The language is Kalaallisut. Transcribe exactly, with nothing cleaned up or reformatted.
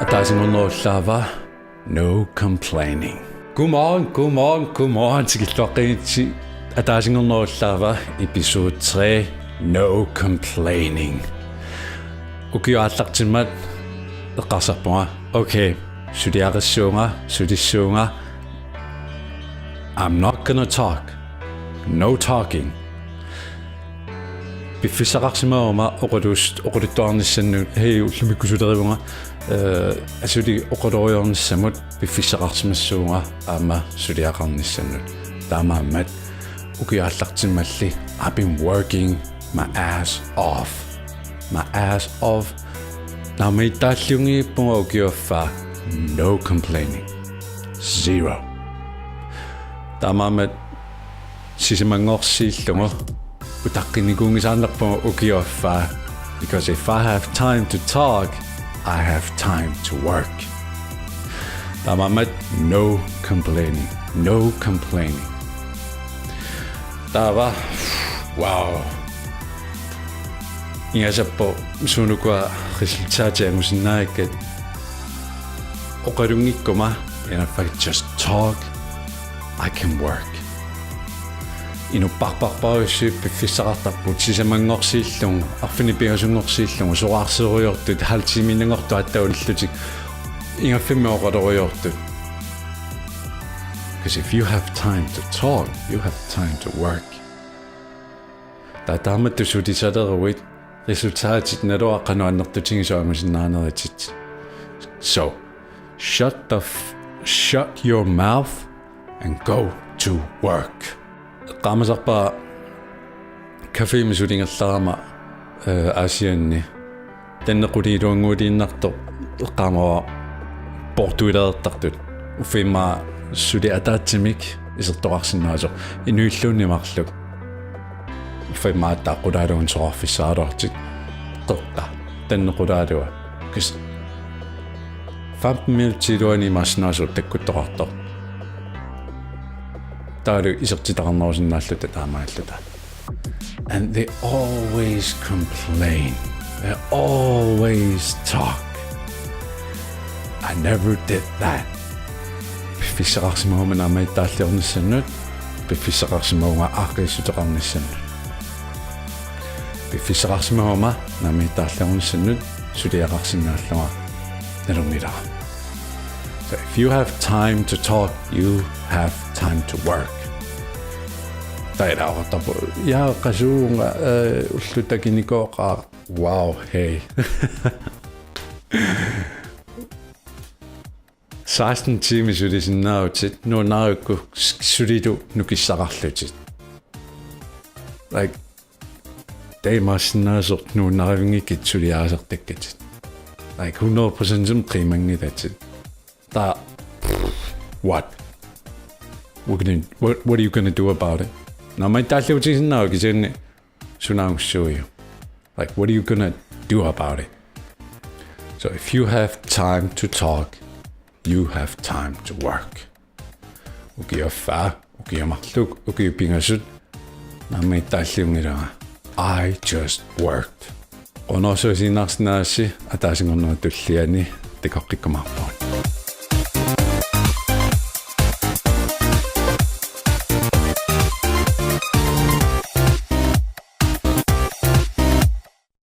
Ataasinngornerullaava, no complaining. Godmorgen, godmorgen, godmorgen. Tikilluaqqigitsi. Ataasinngornerullaava, episode tre, no complaining. Ukioq aallartimmat eqqarsarpunga: Okay, suliaqissuunga, sulissuunga. I'm not gonna talk. No talking. Piffissaqarsimaguma oqalus-, oqaluttuarnissannut, hej, ullumikkut sulerivunga, eh, asuli oqaloriarnissamut piffissaqarsimassuunga aamma suliaqarnissannut. Taamaammat ukioq aallartimmalli, I've been working my ass off. My ass off. Naammagittaalliunngippunga ukioq affaa. No complaining. Zero. Taamaammat sisamanngorsiillugu utaqqinnikuunngisaannarpunga ukioq affaa. Because if I have time to talk, I have time to work. Taamaammat no complaining. No complaining. Taava, wow. Ingasappoq suunukua resultatit angusinnaavakka. Oqalunngikkuma, and if I just talk, I can work. Inupparparparujussuit piffissaqartarput, sisamanngorsiillugu, arfineq-pingasunngorsiillugu, soraarserujoortut, halv time-innanngortut attaulillutik, ingaffimmi oqalorujoortut. Because if you have time to talk, you have time to work. Taava taamatut sulisaleruit resultatit naluara qanoq annertutigisut angusinnaaneritit. So, shut the f-, shut your mouth and go to work. Eqqaamasarpara cafémi sulingerlarama, eh, Aasianni. Tanneq qulit iluannguiliinnartoq eqqaamavara poortuilereertartut. Uffa immaqa suli ataatsimik isertoqarsinnaasoq. Inuilluunniit marluk. Uffa immaqa aatsaat qulaaluunniit soraarfissaraluarlutik. Qeqqa. Tanneq qulaaluat. Kis. Femten minutsit iluanni imaassinnaasoq takkuttoqartoq. Taavalu isertitaqarnerusinnaalluta taamaalluta. And they always complain. They always talk. I never did that. Piffissaqarsimaguma naammagittaalliornissannut, piffissaqarsimaguma aaqqiissuteqarnissannut. Piffissaqarsimaguma naammagittaalliornissannut suliaqarsinnaallunga nalunngilara. So if you have time to talk, you have time to work. Taava ilaqartarpoq: Ja, qasuunga, eh, ullut takinikooqaaq. Wow, hey. Seksten timer sulisinnaavutit, nuannarigukku s-, sulilu nukissaqarlutit. Like, taava imaassinnaasoq nuannarivinngikkit suliarisartakkatit. Like, hundrede procent qiimanngilatit. Taava, what? We're gonna, what, what are you gonna do about it? Naammagittaalliutigisinnaavit kisianni sunaagussuiuk? Like, what are you gonna do about it? So if you have time to talk, you have time to work. Ukioq affaa, ukiut marluk, ukiut pingasut, naammagittaalliunngilanga. I just worked. Qujanarsuaq isiginnaarsinnaagassi, ataasinngornermi tulliani takoqqikkumaarpugut.